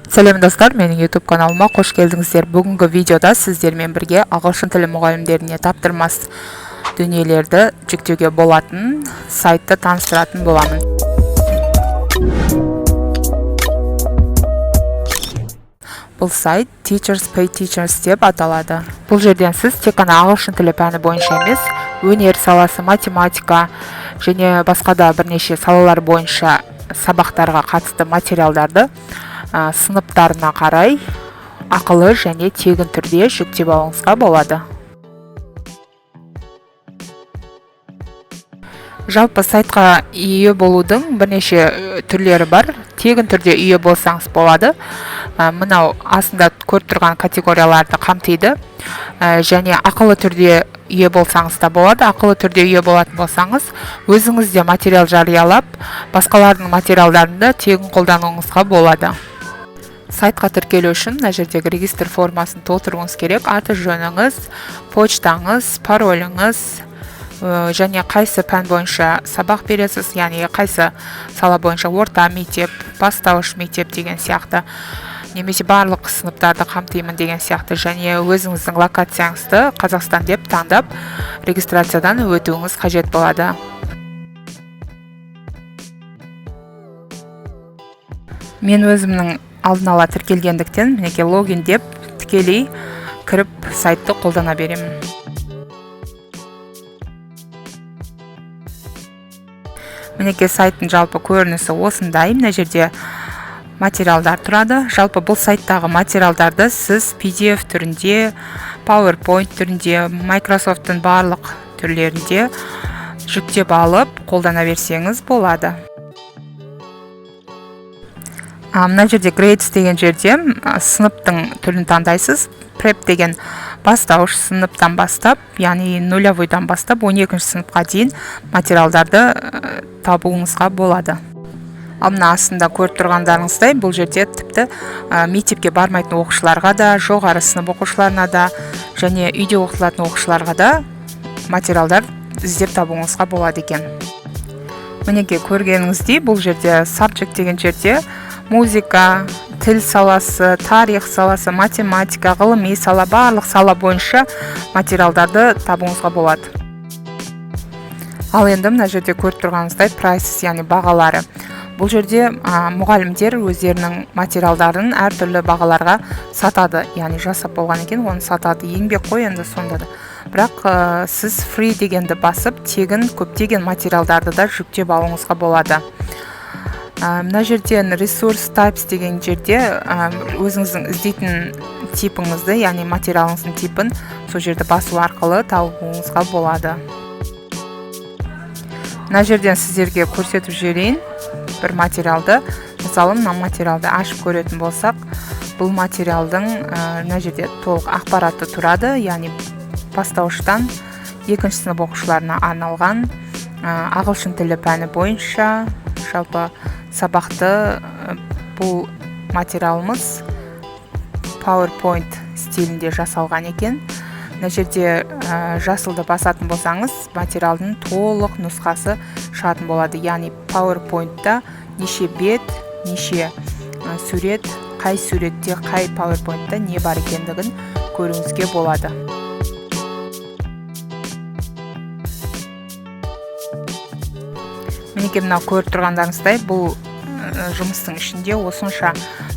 Сәлем, достар! Менің YouTube каналыма қош келдіңіздер. Бүгінгі видеода сіздермен бірге ағылшын тілі мұғалімдеріне таптырмас дүниелерді жүктеуге болатын сайтты таныстыратын боламын. Бұл сайт Teachers Pay Teachers деп аталады. Бұл жерден сіз тек қана ағылшын тілі пәні бойынша емес, өнер саласы, математика және басқа да бірнеше салалар бойынша сабақтарға қатысты материалдарды сыныптарына қарай ақылы және тегін түрде жүктеп алуыңызға болады. Жалпы, сайтқа ие болудың бірнеше түрлері бар. Тегін түрде ие болсаңыз болады. Мынау астында көріп тұрған категорияларды қамтиды. Және ақылы түрде ие болсаңыз да болады. Ақылы түрде ие болатын болсаңыз, өзіңіз де материал жариялап, басқалардың материалдарын да тегін қолдануыңызға болады. Сайтқа тіркелу үшін мына жердегі регистр формасын толтыруыңыз керек: аты жөніңіз, почтаңыз, пароліңіз және қайсы пән бойынша сабақ бересіз, яғни қайсы сала бойынша: орта мектеп, бастауыш мектеп деген сияқты немесе барлық сыныптарды қамтимын деген сияқты. Және өзіңіздің локацияңызды Қазақстан деп таңдап, регистрациядан өтуіңіз қажет болады. Мен өзімнің алдын ала тіркелгендіктен, мінекей, логин деп тікелей кіріп, сайтты қолдана беремін. Мінекей, сайттың жалпы көрінісі осындай. Мына жерде материалдар тұрады. Жалпы, бұл сайттағы материалдарды сіз PDF түрінде, PowerPoint түрінде, Microsoft'тың барлық түрлерінде жүктеп алып, қолдана берсеңіз болады. Мына жерде Grades деген жерде сыныптың түрін таңдайсыз. Prep деген бастауыш сыныптан бастап, яғни нулевойдан бастап 12 сыныпқа дейін материалдарды табуыңызға болады. Ал мына астында көріп тұрғандарыңыздай, бұл жерде тіпті мектепке бармайтын оқушыларға да, жоғары сынып оқушыларына да және үйде оқытылатын оқушыларға да материалдар іздеп табуыңызға болады екен. Мінекей, көргеніңіздей, бұл жерде Subject деген жерде музыка, тіл саласы, тарих саласы, математика, ғылыми сала, барлық сала бойынша материалдарды табуыңызға болады. Ал енді мына жерде көріп тұрғаныңыздай, Prices, яғни бағалары. Бұл жерде мұғалімдер өздерінің материалдарын әртүрлі бағаларға сатады, яғни жасап болған екен, оны сатады. Еңбек қой енді сонда да. Бірақ сіз Free дегенді басып, тегін көптеген материалдарды да жүктеп алуыңызға болады. Мына жерден Resource Types деген жерде өзіңіздің іздейтін типіңізді, яғни материалыңыздың типін сол жерді басу арқылы табуыңызға болады. Мына жерден сіздерге көрсетіп жіберейін бір материалды. Мысалы, мына материалды ашып көретін болсақ, бұл материалдың мына жерде толық ақпараты тұрады, яғни бастауыштан екінші сынып оқушыларына арналған ағылшын тілі пәні бойынша жалпы сабақты. Бұл материалымыз PowerPoint стилінде жасалған екен. Мына жерде жасылды басатын болсаңыз, материалдың толық нұсқасы шығатын болады, яғни PowerPointта неше бет, неше сурет, қай суретте, қай PowerPointта не бар екендігін көруіңізге болады. Мінекей, мынау көріп тұрғандарыңыздай, бұл жұмыстың ішінде осынша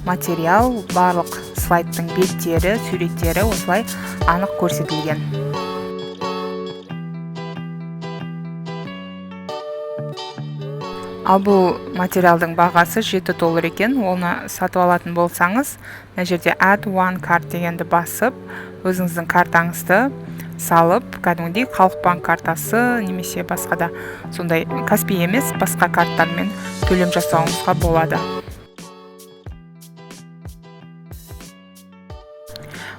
материал, барлық слайдтың беттері, суреттері осылай анық көрсетілген. Ал бұл материалдың бағасы 7 доллар екен. Оны сатып алатын болсаңыз, мына жерде Add One Card дегенді басып, өзіңіздің картаңызды салып, кәдімгідей Халық банк картасы немесе басқа да сондай Каспи емес, басқа карттармен төлем жасауыңызға болады.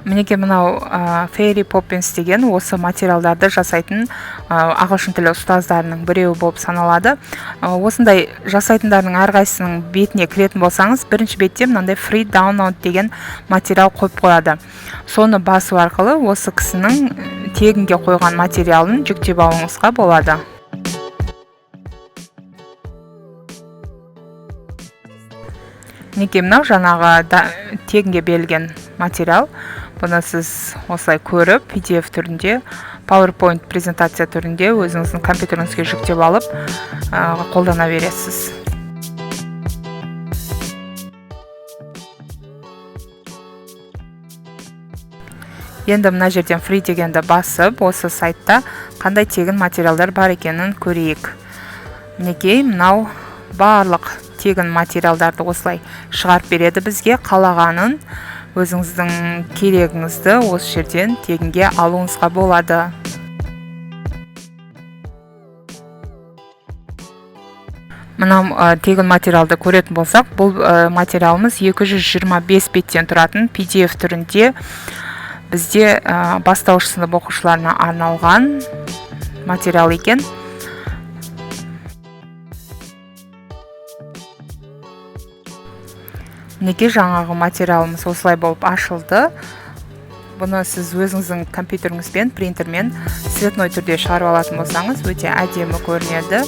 Мінекей, мынау Фейри Поппинс деген осы материалдарды жасайтын ағылшын тілі ұстаздарының біреуі болып саналады. Осындай жасайтындардың әрқайсысының бетіне кіретін болсаңыз, бірінші бетте мынандай Free Download деген материал қойып қояды. Соны басу арқылы осы кісінің тегінге қойған материалын жүктеп алуыңызға болады. Мінекей, мынау жаңағы тегінге берілген материал. Бұны сіз осылай көріп, PDF түрінде, PowerPoint презентация түрінде өзіңіздің компьютеріңізге жүктеп алып, қолдана бересіз. Енді мына жерден free дегенді басып, осы сайтта қандай тегін материалдар бар екенін көрейік. Мінекей, мынау барлық тегін материалдарды осылай шығарып береді бізге. Қалағанын, өзіңіздің керегіңізді осы жерден тегінге алуыңызға болады. Мынау тегін материалды көретін болсақ, бұл материалымыз 225 беттен тұратын PDF түрінде бізде бастауыш сынып оқушыларына арналған материал екен. Мінекей, жаңағы материалымыз осылай болып ашылды. Бұны сіз өзіңіздің компьютеріңізбен, принтермен цветной түрде шығарып алатын болсаңыз, өте әдемі көрінеді.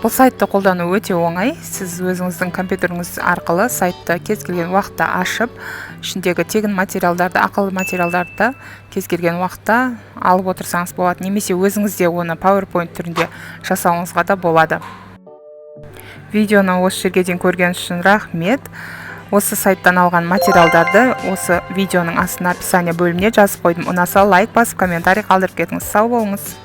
Бұл сайтты қолдану өте оңай. Сіз өзіңіздің компьютеріңіз арқылы сайтты кез келген уақытта ашып, ішіндегі тегін материалдарды, ақылы материалдарды кез келген уақытта алып отырсаңыз болады. Немесе өзіңіз де оны PowerPoint түрінде жасауыңызға да болады. Видеоны осы жерге дейін көрген үшін рахмет. Осы сайттан алған материалдарды осы видеоның астына описание бөліміне жазып қойдым. Ұнаса лайк басып, комментарий қалдырып кетіңіз. Сау болыңыз.